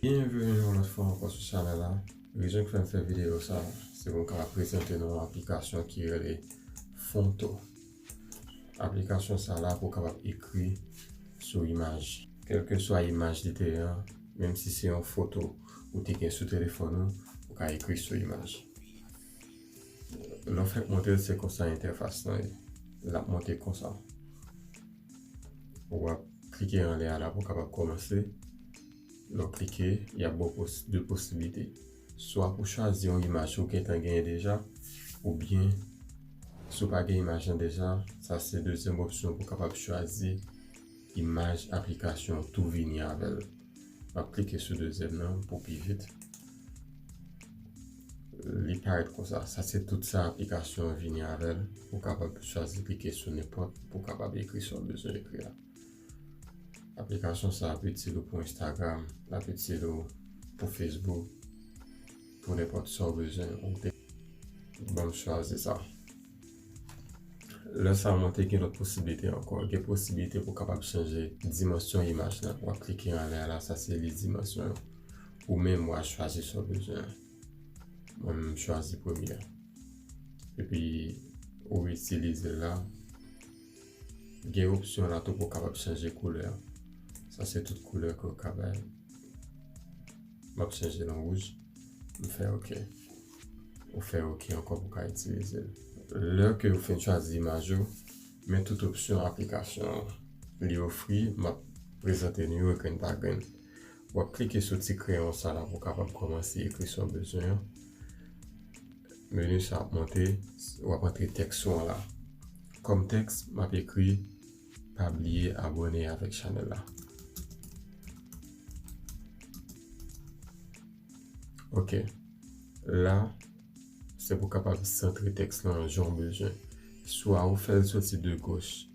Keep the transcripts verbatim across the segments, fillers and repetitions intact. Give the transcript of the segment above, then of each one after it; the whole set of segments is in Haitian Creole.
Byenveni yon lòt fwa ankò sou chanèl la. Rezon ki fè m fè videyo sa, se pou m kapab prezante nou yon aplikasyon ki rele Fonto. Aplikasyon sa la pou w kapab ekri sou imaj. Kèlkeswa imaj li te ye an, menm si se yon foto ou te gen sou telefòn ou, ou ka ekri sou imaj. Lè w fèk monte l, se konsa entèfas lan ye. L ap monte konsa. W ap klike anlè a la pou w kapab kòmanse. Lè w klike, y ap ba w pos-, de posiblite. Swa pou chwazi yon imaj ou gentan genyen deja, oubyen si w pa gen imaj lan deja, sa se dezyèm opsyon pou w kapab chwazi imaj aplikasyon an tou vini avè l. M ap klike sou dezyèm nan pou pi vit. Li parèt konsa. Sa se tout sa aplikasyon an vini avè l. Ou kapab chwazi klike sou nenpòt pou w kapab ekri sa w bezwen ekri a. Aplikasyon sa ap itil ou pou Instagram, l ap itil ou pou Facebook, pou nenpòt sa w bezwen. Ou te, ban m chwazi sa. Lè sa a, mwen te gen lòt posiblite ankò. Gen posiblite pou w kapab chanje dimansyon imaj lan. W ap klike anlè a la, sa se li dimansyon yo. Ou menm, w a chwazi sa w bezwen an. Mwen menm, m chwazi premye a. Epi, ou itilize l la. Gen opsyon la tou pou w kapab chanje koulè. Sa se tout koulè ke w ka bay. M ap chanje l an wouj. M fè OK. Ou fè OK ankò pou w ka itilize l. Lè ke w fin chwazi imaj ou, men tout opsyon aplikasyon an li ofri, m ap prezante nou yo grenn pa grenn. W ap klike sou ti kreyon sa la pou w kapab kòmanse ekri sa w bezwen an. Meni sa ap monte, w ap antre tèks ou an la. Kòm tèks, m ap ekri, pa bliye abòne avèk chanèl la. OK. La, se pou w kapab santre tèks lan jan w bezwen. Swa ou fè l soti de goch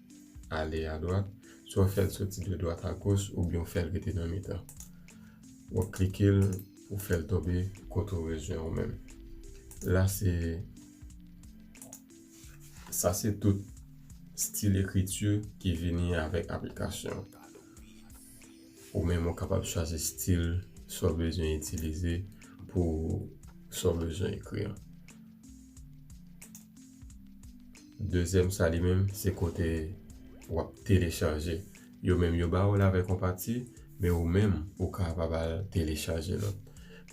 ale a dwat, swa w fè l soti de dwat a goch, oubyen w fè l rete nan mitan. W ap klike l pou w fè l tonbe kote w bezwen ou menm. La, se, sa se tout stil ekriti ki vini avèk aplikasyon an. Ou menm, ou kapab chwazi stil sa w bezwen itilize pou sa w bezwen ekri an. Dezyèm sa li menm, se kote w ap telechaje. Yo menm, yo ba w l avèk yon pati, men ou menm, ou kapab al telechaje lòt.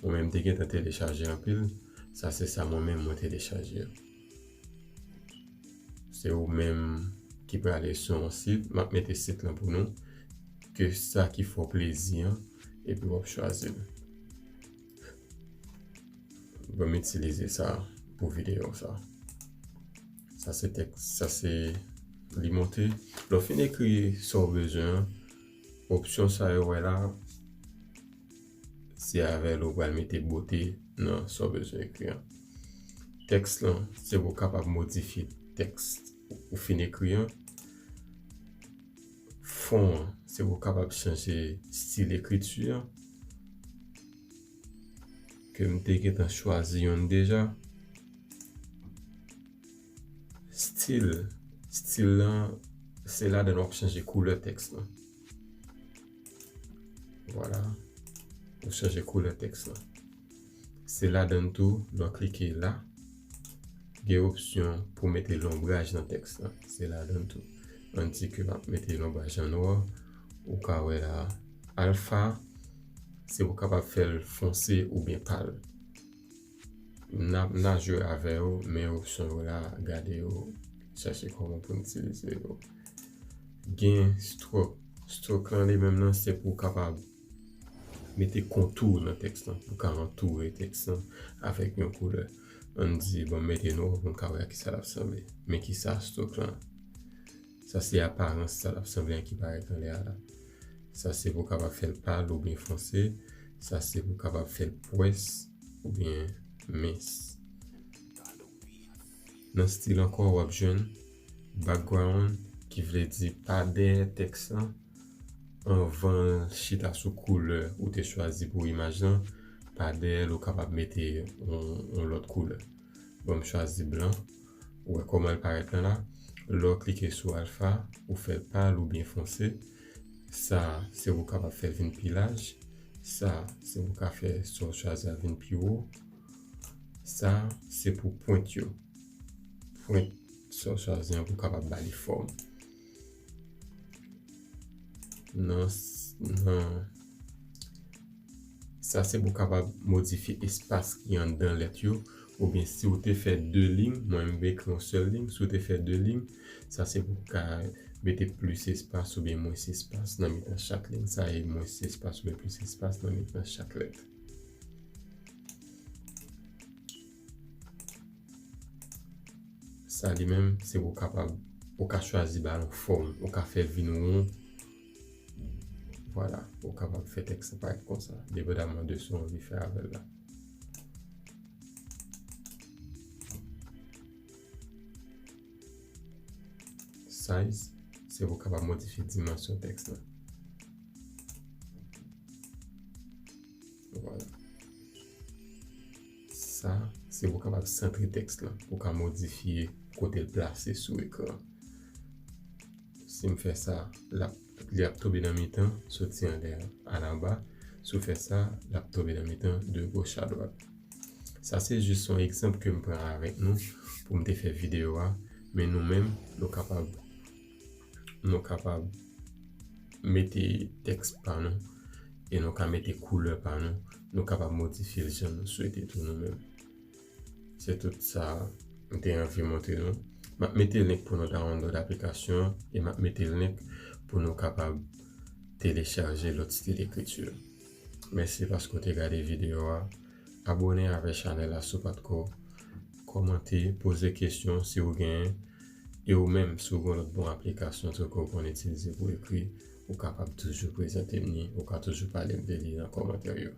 Mwen menm, m te gentan telechaje anpil, sa se sa mwen menm, mwen telechaje. Se ou menm ki prale sou yon sit, m ap mete sit lan pou nou. Ke sa ki fè w plezi an, epi w ap chwazi l. Ban m itilize sa pou videyo sa. Sa se tèks, sa se li monte. Lè w fin ekri sa w bezwen an, opsyon sa yo wè la, se avè l ou pral mete bote nan sa w bezwen ekri an. Tèks lan, se pou w kapab modifye tèks ou fin ekri an. Fon an, se pou w kapab chanje stil ekriti an. Ke m te gentan chwazi yonn deja. Stil, stil lan, se ladan l w ap chanje koulè tèks lan. Vwala. Ou chanje koulè tèks lan. Se ladan l tou, lè w klike la, gen opsyon pou mete lonbraj nan tèks lan. Se ladan l tou. Ann di ke m ap mete lonbraj an nwa, ou ka wè la. Alfa, se pou w kapab fè l fonse oubyen pal. N a, n a jwe avè yo, men opsyon yo la, gade yo, chèche kòman pou n itilize yo. Gen stroke. Stroke lan li menm nan, se pou w kapab mete kontou nan tèks lan, pou w ka antoure tèks lan avèk yon koulè. Ann di, bon, m mete nwa pou n ka wè a kisa l ap sanble. Men kisa stroke lan. Sa se aparans sa l ap sanble an ki parèt anlè a la. Sa se pou w kapab fè l pal oubyen fonse. Sa se pou w kapab fè l pwès oubyen mens. Nan stil ankò, w ap jwenn background, ki vle di pa dèyè tèks lan. Anvan l chita sou koulè ou te chwazi pou imaj lan, pa dèyè l ou kapab mete yon, yon lòt koulè. Bon, m chwazi blan. Ou wè kòman l parèt lan la. Lè w klike sou alfa, ou fè l pal oubyen fonse. Sa, se pou w kapab fè l vin pi laj. Sa, se pou ka fè sa w chwazi a vin pi wo. Sa, se pou pwent yo. Pwent sa w chwazi an pou kapab ba li fòm. Nan, nan, sa se pou kapab modifye espas ki anndan lèt yo, oubyen si w te fè de liy, mwen m ekri yon sèl liy, si w te fè de liy, sa se pou ka mete plis espas oubyen mwens espas nan mitan chak liy. Sa e mwens espas oubyen plis espas nan mitan chak lèt. Sa li menm, se pou kapab, ou ka chwazi ba l yon fòm, ou ka fè vin won. Vwala, ou kapab fè tèks la parèt konsa, depandaman de sa w anvi fè avè l la. Size, se pou kapab modifye dimansyon tèks la. Vwala. Sa, se pou kapab santre tèks la, pou ka modifye kote l plase sou ekran. Si m fè sa, l ap, li ap tonbe nan mitan, soti anlè al anba. Si w fè sa, l ap tonbe nan mitan de goch a dwat. Sa se jis yon egzanp ke m pran avèk nou pou m te fè videyo a, men nou menm, nou kapab, nou kapab mete tèks pa nou e nou ka mete koulè pa nou, nou kapab modifye l jan nou swete tou nou menm. Se tout sa m te anvi montre nou. M ap mete link pou nou download aplikasyon an e m ap mete link pou nou kapab telechaje lòt stil ekriti. Mèsi paske w te gade videyo a. Abòne avè chanèl la si w pa t ko. Kòmante, poze kesyon si w genyen. E ou menm, si w gen lòt bon aplikasyon tou ke w konn itilize pou ekri, ou kapab toujou prezante m li, ou ka toujou pale m de li nan kòmantè yo.